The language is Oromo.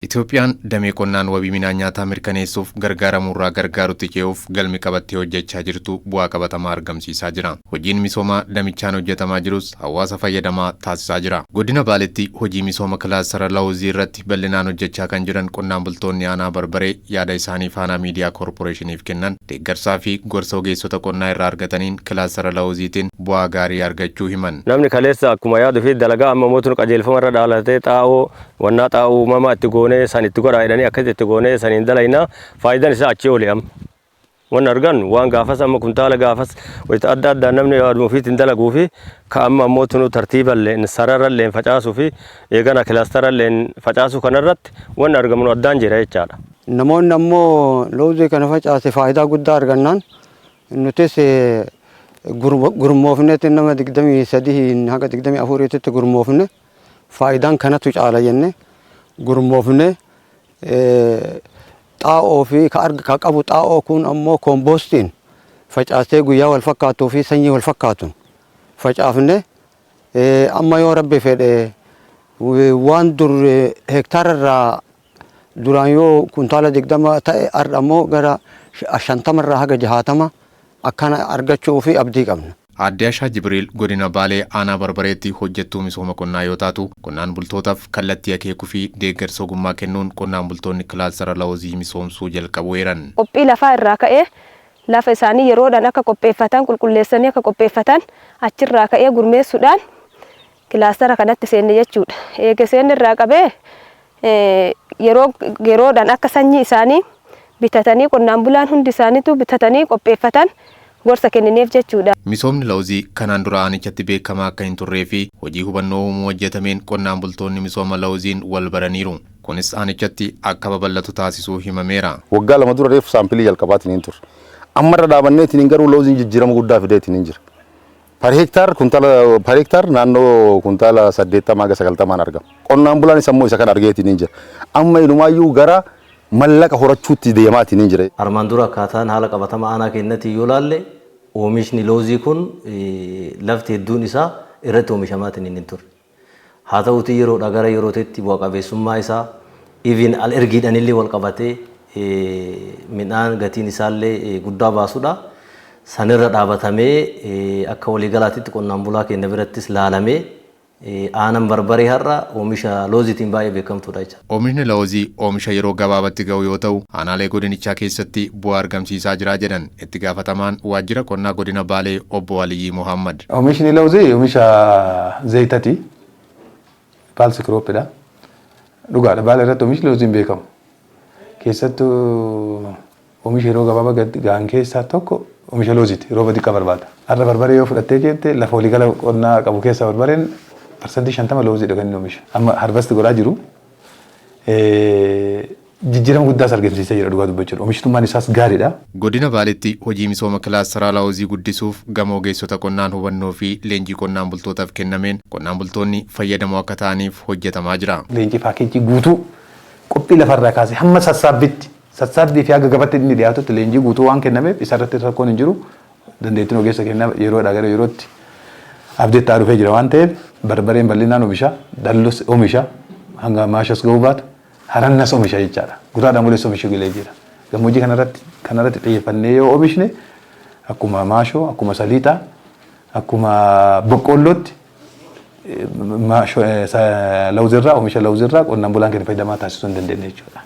Itoophiyaan damee qonnaan wabii midhaan nyaataa mirkaneessuuf gargaaramuurraa gargaarutti ce'uuf galmi qabattee hojjechaa jirtu bu'aa qabatamaa argamsiisaa jira. Hojiin misoomaa damichaan hojjetamaa jirus hawaasa fayyadamaa taasisaa jira. Godina Baaletti hojii misooma kilaastara lawuzii irratti bal'inaan hojjechaa kan jiran qonnaan bultoonni aanaa Barbaree yaada isaanii Faanaa Miidiyaa Koorporeeshiniif kennan deeggarsaa fi gorsa ogeessota qonnaa irraa argataniin kilaastara lawuziitiin bu'aa gaarii argachuu himan. Namni kaleessa akkuma yaadu fi dalagaa amma mootuun qajeelfama irra dhaalatee xaa'oo wannaa xaa'oo uumamaa itti goonee san itti godhaa jedhanii akkasitti itti goonee saniin dalaynaa, faayidaan isaa achii oli. Amma wanni argannu waan gaafas amma kuntaala gaafas wayita adda addaan namni yaaduma ofiitiin dalaguu fi ka amma ammoo tunu tartiiballeen sararalleen facaasuu fi eegana kilaastaralleen facaasuu kanarratti wanni argamu addaan jira jechaadha. Namoonni ammoo loozii kana facaase faayidaa guddaa argannaan nutis gurmoofneetti nama 23 haga 24tti gurmoofne, faayidaan kanatu caala jenne gurmoofne, xaa'oo fi ka qabu xaa'oo kun ammoo koomboostiin facaasee guyyaa wal fakkaatuu fi sanyii wal fakkaatuun facaafne. Amma yoo Rabbi fedhe waan dur hektaara irraa duraan yoo kuntaala 20 ta'e, har'a ammoo gara 50rraa haga 60 akkana argachuu fi abdii qabna. Aadde Ashaa Jibriil godina Baalee aanaa Barbareetti hojjettuu misooma qonnaa yoo taatu, qonnaan bultootaaf kallattii akeekuu fi deeggarsa ogummaa kennuun qonnaan bultoonni kilaastara lawuzii misoomsuu jalqabu eeran. Qophii lafaa irraa ka'ee lafa isaanii yeroodhaan akka qopheeffatan, qulqulleessanii akka qopheeffatan, achirraa ka'ee gurmeessuudhaan kilaastara kanatti seenne jechuudha. Eega seenne irraa qabee yeroo yeroodhaan akka sanyii isaanii bitatanii, qonnaan bulaan hundi isaaniitu bitatanii qopheeffatan gorsa kennineef jechuudha. Misoomni lawuzii kanaan dura aanichatti beekamaa akka hin turree fi hojii hubannoo uumuu hojjetameen qonnaan bultoonni misooma lawuziin wal baraniiru. Kunis aanichatti akka babal'atu taasisuu himameera. Waggaa 2 dura reefu sample jalqabaatiin hin turre. Ammarra dhaabanneetiin garuu lawuziin jijjiirama guddaa fideetiin hin jira. Per hectare kuntaala, per hectare naannoo kuntaala 80 haga 90n argama. Qonnaan bulaan isa immoo isa kana argeetiin hin jira. Amma inumaayyuu gara mallaqa horachuutti deemaatiin hin jira. Armaan dura akkaataan haala qabatama aanaa keenyatti yoo laalle, oomishni loozii kun lafti hedduun isaa irratti oomishamaatiin hin turre. Haa ta'uutii yeroodhaa gara yerootitti bu'a qabeessummaa isaa even al ergiidhaan illee wal qabatee midhaan gatiin isaallee guddaa baasudha. Sanirra dhaabatamee akka waliigalaatitti qonnaan bulaa keenya birattis laalamee aanan Barbaree har'a oomisha looziitiin baay'ee beekamtuudha jechuudha. Oomishni lawuzii oomisha yeroo gabaabatti ga'u yoo ta'u, aanaalee godinichaa keessatti bu'aa argamsiisaa jira jedhan itti gaafatamaan waajjira qonnaa godina Baalee obbo Aliyyii Muhammad. Oomishni lawuzii oomisha zayitati. Pulse cropidha. Dhugaadha, Baala irratti oomishni lawuziin beekamu. Keessattuu oomisha yeroo gabaabaa ga'an keessaa tokko oomisha looziiti. Rooba xiqqaa barbaada. Har'a Barbaree yoo fudhattee jette, lafa waliigala qonnaa qabu keessaa Barbareen 50% looziidha kan inni oomishu. Amma harvest godhaa jiru. Jijjiirama guddaas argamsiisee jira dhugaa dubbachuudha. Oomishtummaan isaas gaariidha. Godina Baaleetti hojii misooma kilaastaraa laawuzii guddisuuf gama ogeessota qonnaan hubannoo fi leenjii qonnaan bultootaaf kennameen qonnaan bultoonni fayyadamoo akka ta'aniif hojjetamaa jira. Leenjii package guutuu qophii lafarraa kaasee hamma sassaabbitti, sassaabbii fi haga gabatti inni dhiyaatutti leenjii guutuu waan kennameef isarratti rakkoon hin jiru. Dandeettiin ogeessa kennaa yeroodhaa gara yerootti abdeettaa dhufee jira waan ta'eef, Barbareen bal'inaan oomisha, Dallus oomisha, hanga Maashas ga'uu baatu, Harannas oomisha jechaadha. Guraadhaan bulees oomishuu galee jira. Gammoojjii kanarratti xiyyeeffannee yoo oomishne, akkuma maashoo, akkuma saliixaa, akkuma boqqoollootti lawuzirraa, oomisha lawuzirraa qonnaan bulaan keenya fayyadamaa taasisuu hin dandeenye jechuudha.